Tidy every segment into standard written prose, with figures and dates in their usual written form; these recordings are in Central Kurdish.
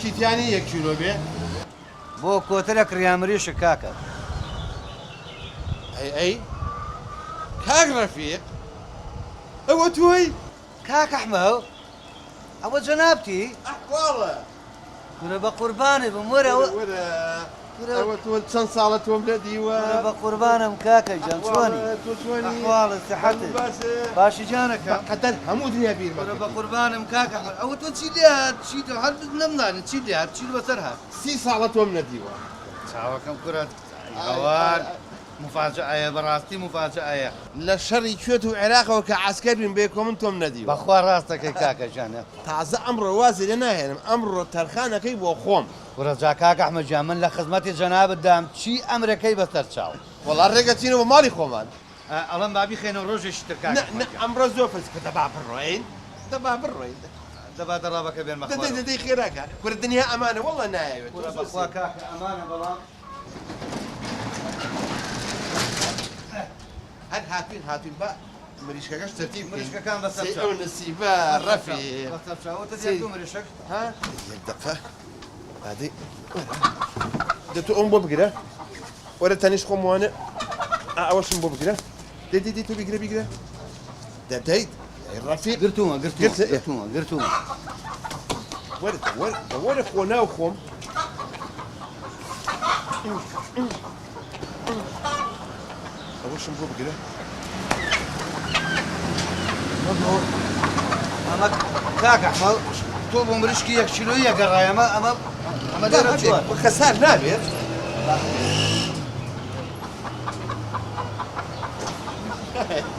مریشکی تیا نییە یەک کیلۆ بێ؟ بۆ کۆترە کڕیا مریشک کاکە. ئەی ئەی کاک ڕەفیق ئەوە تۆی؟ کاک ئەحمەو ئەوە جەنابتی؟ ئەحواڵە؟ کورە بە قوربانت بم وەرە وەرە وەرە ئەوە تۆ چەند ساڵە تۆم نەدیوە؟ کورە بە قوربانم کاکە گیان چۆنی؟ تۆ چۆنی؟ ئەحواڵت سحەتت باشی گیانەکەم؟ بە قەدەر هەموو دنیا بیرمە کورە بە قوربانم کاکە ئەحمەد ئەوە تۆ چی لێهات چی هەر نەمزانی چی لێهات چیت بەسەر هات؟ سی ساڵە تۆم نەدیوە. چاوەکەم کورە هاوار موفاجەئەیە بەڕاستی موفاجەئەیە. لە شەڕی کوێت و عێراقەوە کە عەسکەر بووین بەیەکەوە من تۆم نەدیوە. بەخوا ڕاست دەکەی کاکە گیان. تازە ئەمڕۆ وازی لێ ناهێنم ئەمڕۆ تەرخانەکەی بۆ خۆم. کورە جا کاک ئەحمەد گیان من لە خزمەتی جەنابت دام چی ئەمرەکەی بەسەر چاو. وەڵا ڕێگە چینەوە ماڵی خۆمان. ئەڵێم با بیخەینەوە ڕۆژێکی تر کاک نە ئەحمەد نە گیان. ئەمڕۆ زۆر فرس کە دەبا بڕۆین دەبا بڕۆین. دەبا دەڕابەکە بێنمە دەدەی خوارەوە. دەدەی خێراکە کورە دنیا ئەمانە وەڵا نایەوێت تۆ کورە زۆر بەخوا سەیری. کاکە ئەمانە بەڵام. هەر هاتوین هاتوین با مریشکەکەش تەرتیب بکەین. مریشکەکان بەسەر سەی چاو. ئەو نسیبە ڕەفیق. بەسەر چاو. ئەوە تە سەی دوو مریشک. ها یەک دەقە ئادەی وەرە دە تۆ ئەوم بۆ بگرە وەرە تەنیشت خۆم وانە ئا ئەوەشم بۆ بگرە دەی دەی دەی تۆ بیگرە بیگرە دە دەیت ئەی ڕەفیق گرتوومە گرتوومە گرتە ئێ گرتوومە گرتوومە. وەرە دە وەرە دە وەرە خۆ ناو خۆم ئەوەشم بۆ بگرە. ئەمە کاک ئەحمەد تۆ بۆ مریشکی یەک کیلۆیی گەڕای ئەمە ئەمە ئەمە لێرە چوار خەسار نابێت.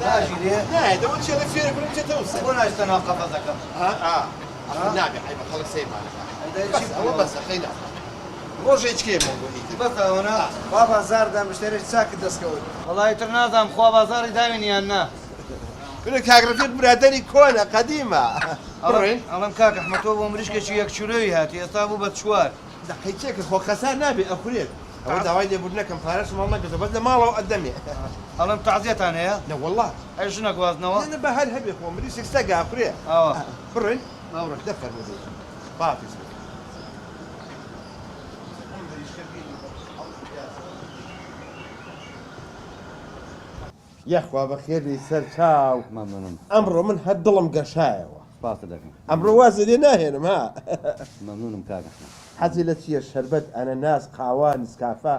ناژیرێ نایەتەوە چێڵە فێرە کوڕم چێتەوە سەر بۆ ناچتە ناو قەفەزەکەم ها نابێ عەیبە خەڵک سەیرمان بەس ئەوە بەسە خەینا ڕۆژێ چکێ بۆ بۆ ئیتر بەس ئەوەنە با بازاڕ دام مشتەرێکی چاکت دەست کەوت. وەڵا ئیتر نازانم خوا بازاڕی داوین یان نا. کورە کاک ڕەفیق برادەری کۆنە قەدیمە بڕۆین. ئەڵێم کاک ئەحمەد تۆ بۆ مریشکێکی یەک کیلۆیی هاتی ئێستا بوو بە چوار. دەقەی چێکە خۆ خەسار نابێ ئەخورێت. ئەوە داوای لێبوردن ئەکەم پارەشم هەڵنەگرتوە بەس لە ماڵەوە ئەدەمێ. ئەڵێم تەعزیەتان هەیە؟ نەوەڵا. ئەی ژنە گوازنەوە؟ نە نە با هەر هەبێ خۆ مریشک سەگە ئەخورێ. ئاوا. بڕۆین؟ با بڕۆین. دە فەرموو دەی. خواحافیز بێ. یاخوا بەخێربێی سەرچاو. مەمنونم. ئەمڕۆ من هەر دڵم گەشایەوە. سپاست دەکەم. ئەمڕۆ وازت لێ ناهێنم ها. مەمنونم کاک ئەحمەد. حەزی لە چییە شەربەت، ئەنەناس، قاوە، نسکافە،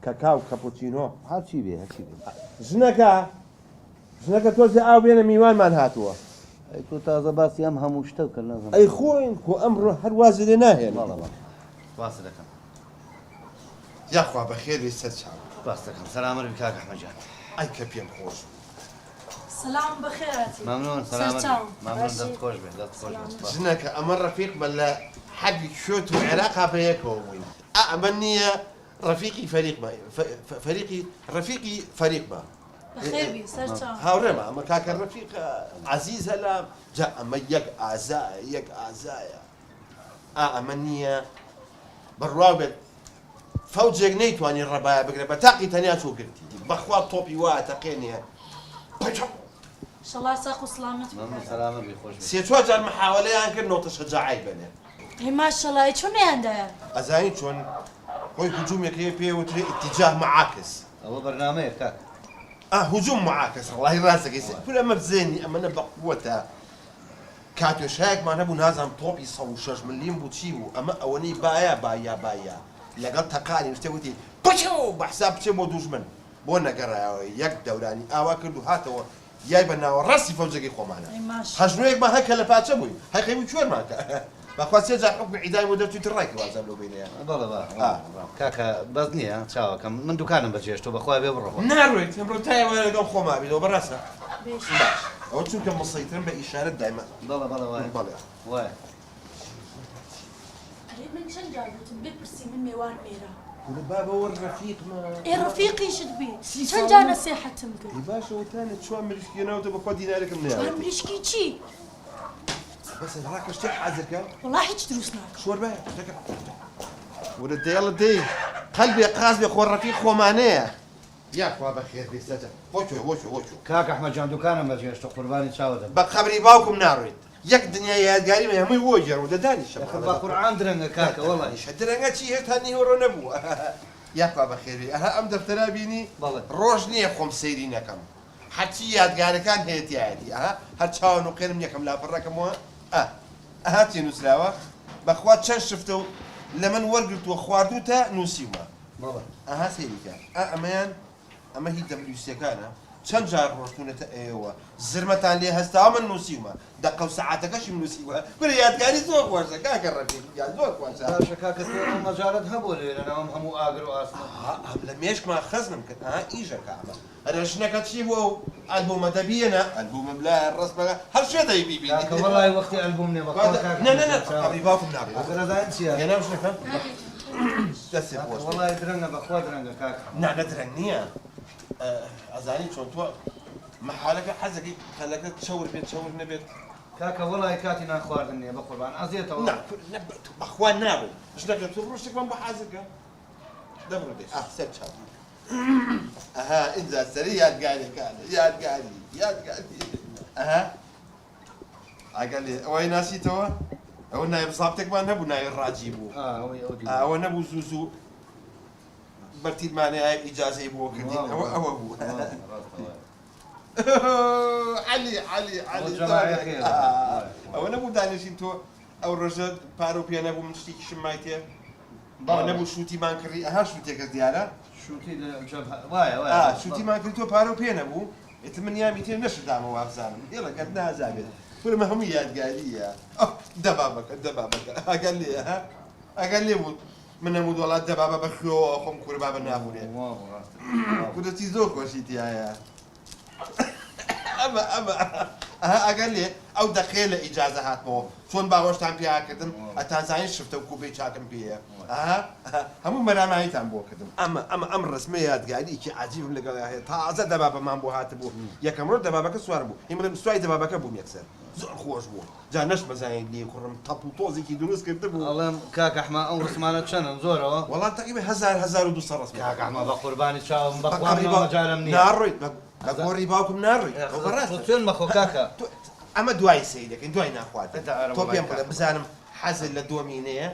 کەکاو، کەپوچینۆ. هەرچی بێ هەرچی بێ. ژنەکە ژنەکە تۆزێ ئاو بێنە میوانمان هاتووە. ئەی تۆ تازە باسی ئەم هەموو شتە بکە نازانم. ئەی خۆین خۆ ئەمڕۆ هەر وازی لێ ناهێنم. بەڵێ بەڵێ سپاست دەکەم. یاخوا بەخێر بێی سەر چاو. سپاست دەکەم سەلامەت بی کاک ئەحمەد گیان. ئەی کە پێم خۆش بوو. سلام بەخێر هاتی. مەمنون سەلامەت بی. سەرچاوم. مەمنون باشی؟ دەست خۆش بێ دەست خۆش بێ سپاس. ژنەکە ئەمە ڕەفیقمە لە حەربی کوێت و عێراقا بەیەکەوە بووین. ئا ئەمە نییە ڕەفیقی فەریقمە فەریقی ڕەفیقی فەریقمە. بەخێر بی سەرچاوم. هاوڕێمە ئەمە کاکە ڕەفیق عەزیزە لام جا ئەمە یەک ئازایە یەک ئازایە. ئا ئەمە نییە بڕواو بێت فەوجێک نەیتوانی ڕەبایە بگرە بە تاقی تەنیا چوو گرتی بەخوا تۆپی وا تەقێنێ پەچەو. شەڵا ساق و سڵامەت بی مەمنون کاکە. سەلامەت بی خۆش بی. سێ چوار جار محاوەلەیان کرد نۆتە شەجاعەی بەنێ. ئەی ماشەڵا ئەی چۆن نەیاندایە؟ ئەزانی چۆن خۆی هجومێک هەیە پێی وترێ اتجاه معاکس. ئەوە بەرنامەیە کاک. ئا هجوم معاکس وەڵاهی ڕاست دەکەی کورە ئەمە بزێنی ئەمەنە بەقوەتە. کاتیۆشایەکمان هەبوو نازانم تۆپی 106 ملیم بوو چی بوو ئەمە ئەوەنەی بایا بایا بایا لەگەڵ تەقانی شتێک وتی پچوو بە حساب بچێ بۆ دوژمن بۆ نەگەڕایەوە یەک دەورانی ئاوا کرد و هاتەوە یای بە ناوەڕاستی فەوجەکەی خۆمانە ئەی ماشاءاللە. هەژنۆیەکمان هەر کە لە پاچە بووین هەر خەریک بوو کوێرمان کە بەخوا سێ جار حوکمی عیدامی بۆ دەرچووی تر ڕایکرد وازانم لەو بەینەیا. بەڵێ با کاکە بەس نییە چاوەکەم من دوکانم بەجێهێشتووە بەخوا بێ بڕۆ. ناڕۆیت ئەمڕۆ تا ئێوارە لەگەڵ خۆما بیتەوە بەڕاستە؟ باش. باش ئەوە چونکە مسەیترم بە ئیشارەت دایمە. بەڵێ بەڵێ وایە. بەڵێ. وایە. ئەرێ من چەند جار گوتم بێ پرسی من مێوانم ئێرە. کورە بابە وەر ڕەفیقمە. ئێ ڕەفیقیشت بی چەند جار نەسێحەتم کرد. ئێ باشە وتانت چوار مریشکی هێناوتە بەخوا دینارێکم نەیاوەتێ. چوار مریشکی چی؟ بەسە ڕاکە شتێک حازر کە. وەڵا هیچ دروست ناکەم. شۆربایە دەکە. ورە دێڵە دەی قەلبێ قاز بێ خۆ ڕەفیق خۆمانەیە. یاخوا بەخێر بێی سەرجان. بۆ کوێ بۆ کوێ بۆ کوێ. کاک ئەحمەد جان دوکانم بەجێهێشتوە قوربانی چاوت دەبم. بە قەبری باوکم ناڕۆیت. یەک دنیا یادگاری من هەمووی بۆ گێڕم دە دانیشە یاخە بە قورعان درەنگە کاکە وەڵای. دانیشە درەنگە چی هێشتا نیوەڕۆ نەبووە یاخوا بەخێربێی ئەها ئەم دەفتەرە بینی بەڵێ. ڕۆژ نییە خۆم سەیری نەکەم هەرچی یادگارەکان هەیە تیایەتی ئەها هەر چاوە نوقێنم یەکەم لاپەڕەکەمەوە ئە ئەها چی نووسراوە بەخوا چەند شفتە و لە من وەرگرتووە خواردووتە نووسیومە بەڵێ. ئەها سەیری کە ئا ئەمەیان ئەمە هی دەبلیوسیەکانە چەند جار ڕۆشتونەتە ئێوە زرمەتان لێ هەستاوە من نووسیومە دەقە و سەعاتەکەشیم نووسیوە کورە یادگاری زۆر خۆشە کاکە ڕەفیق گیان زۆر خۆشە. باشە کاکە تۆ ئەو مەجالەت هەبووە لێرە لەناو ئەم هەموو ئاگر و ئاسنە؟ ئەها ئەم لە مێشکما خەزنم کرد ئەها ئیشەکە ئەمە ئەرێ ژنەکە چی بوو ئەو ئەلبومە دەبیەنە ئەلبومم لایە ڕەسمەکە هەر شوێ دەی بیبینی. کاکە وەڵای وەختی ئەلبوم نیە بەخوا کاکە نا نا نا قەبری باوکم نابێ. ئاخر ئەزانی چیە؟ هێنام ژنەکە دەستێ کاکە خۆش بێ. وەڵای درەنگە بەخوا درەنگە کاکە. نا نا درەنگ نییە ئەزانی چۆن تۆ مەحالەکە حەزەکەی قەلەکە چەور بێت چەور نەبێت. کاکە وەڵای کاتی نان خواردن نیە بەقوربان ئەزیەتەوە. نا کورە نە بەخوا نابێت ژنەکە تۆ بڕۆ شتێکمان بۆ حازر کە دەبڕۆ دەی ئاه سەر چاو ئەها ئینجا سەری یادگاریەکانە یادگاری یادگاری ئەها ئاگا لێ ئەوەی ناسیتەوە ئەوە نایب زابتێکمان نەبوو ناوی ڕاجی بوو ئەوە نەبوو زوو زوو بەرتیلمانەیە ئیجازەی بۆ کردین ئەوە ئەوە بوو عەلی عەلی عەلی ئەوە نەبوو دانیشین تۆ ئەو ڕۆژە پارە و پێ نەبوو من شتێکیشم مایتێ بەڵێ نەبوو شووتیمان کڕی ئەها شووتێکە دیارە شووتی لە جەبهە وایە وایە شووتیمان کرد تۆ پارە و پێ نەبوو ئیتر من یامی تێ نەشدامەوە وابزانم هێڵەکەت نازابێت کورە هەموو یادگارییە دەبابەکە دەبابەکە ئەگەر لێ ئەگەر لێ بوو من هەموو دۆڵات دەبابە بە خوێەوە خۆم کورە بابە نابوورێ کورە چی زۆر خۆشی تایە ئەمە ئەمە ئەها ئەگەر لێ ئەو دەقەیە لە ئیجازە هاتمەوە چۆن باوەشتان پیا کردم ئەتانزانی شفتە و کوبەی چاکم پێیە ئەها هەموو مەراماییتان بۆ کردم ئەمە ئەمە ئەم ڕسمە یادگارییەکی عەجیبم لەگەڵیا هەیە تازە دەبابەمان بۆ هاتبوو یەکەم ڕۆژ دەبابەکە سوار بوو هی بڵێم سوای دەبابەکە بووم یەکسەر زۆر خۆش بوو جا نەشمەزانی لێی خوڕم تەپ و تۆزێکی دروست کردبوو. ئەڵێم کاک ئەحمە ئەو ڕسمانە چەنن زۆرەوە؟ وەڵا تەقریبەن هەزار 1200 ڕسم. کاک ئەحمە بە قوربانی چاوم بە خوا من ئەو مەجالەم نییە. ناڕۆیت بە گۆڕی باوکم ناڕۆیت ئەوە بەڕاستە. تۆ سوێند مەخۆ کاکە. ئەمە دوای سەیر دەکەین دوای ناخواردن تۆ پێم بڵێ بزانم حەزت لە دۆمینەیە؟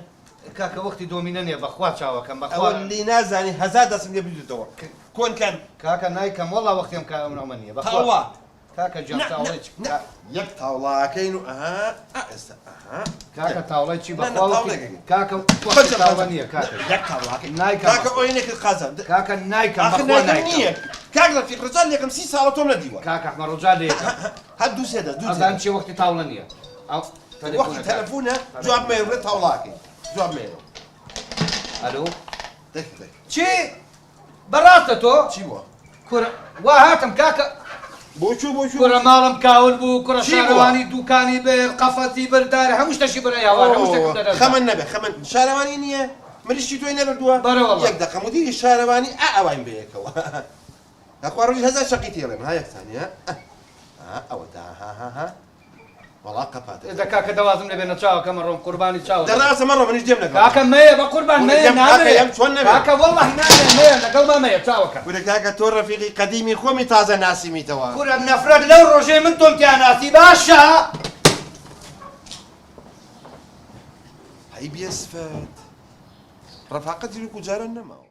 کاکە وەختی دۆمینە نییە بەخوا چاوەکەم بەخوا. ئەوە لێی نازانی هەزار دەستم لێ بدویتەوە کۆن کەن. کاکە نایکەم وەڵا وەختی ئەم کارە ئەمە نییە بەخوا. تاوڵا. کاکە گیان تاوڵەی چ نا یەک تاوڵاکەین و ئەها ئا ئێستا ئەها کاکە تاوڵەی چی نا نا بەخوا وەختی تاوڵێکەکەین. کاکە وەختی تاوڵە نییە کاکە یەک تاوڵاکەین نایکەم کاکە ئەوەی نەکرد قازان کاکە نایکەم ئاخر بەخوا نایکەم نایکەم نییە کاک ڕەفیق ڕجال لێکم سی ساڵە تۆم نەدیوە کاکە ئەحمەد ڕجال لێکەم هەر دوو سێ دەست دوو سێ ئەزانم دەست چی وەختی تاوڵە نییە ئەو وەختی تەلەفۆنە کاکە تەلەفونە جواب مەیەوە تاوڵاکەین جواب مەیەوە ئەلۆ دەک دەک چی بەڕاستە تۆ؟ چی بووە؟ کورە وا هاتم کاکە. بۆ کوێ بۆ کوێ؟ کورە ماڵم کاول بوو کوڕە چی بووە؟ شارەوانی دوکانی برد قەفەزی برد دار هەموو شتەشی برد ئەی هاوار هەموو شتێکم لەدەست دا. خەمن نەبێ خەمن شارەوانی نییە مریشکی تۆی نەبردووە؟ بەرە وەڵا. یەک دەقە مدیری شارەوانی ئا ئەواین بەیەکەوە ئەخوا ڕۆژی هەزار شەقی تێڵێم ها یەک سانیە ئا ئەوەتا ها ها ها وەڵا قەپاتە. دە کاکە دەوازم لێ بێنە چاوەکە مەڕۆم قوربانی چاوت. دە ڕاستە مەڕۆ منیش دێم لەگەڵت. کاکە مەیە بە قوربان کورە مەیە دێم کاکە نامەوێ. یەم چۆن نەبێ. کاکە وەڵاهی نامەوێ مەیە لەگەڵما مەیە چاوەکە. کورە کاکە تۆ ڕەفیقی قەدیمی خۆمی تازە ناسیمیتەوە. کورە نەفرەت لەو ڕۆژەی من تۆم تیا ناسی باشە. هەی بێسفەت ڕەفاقەتی وەکو جاران نەماوە.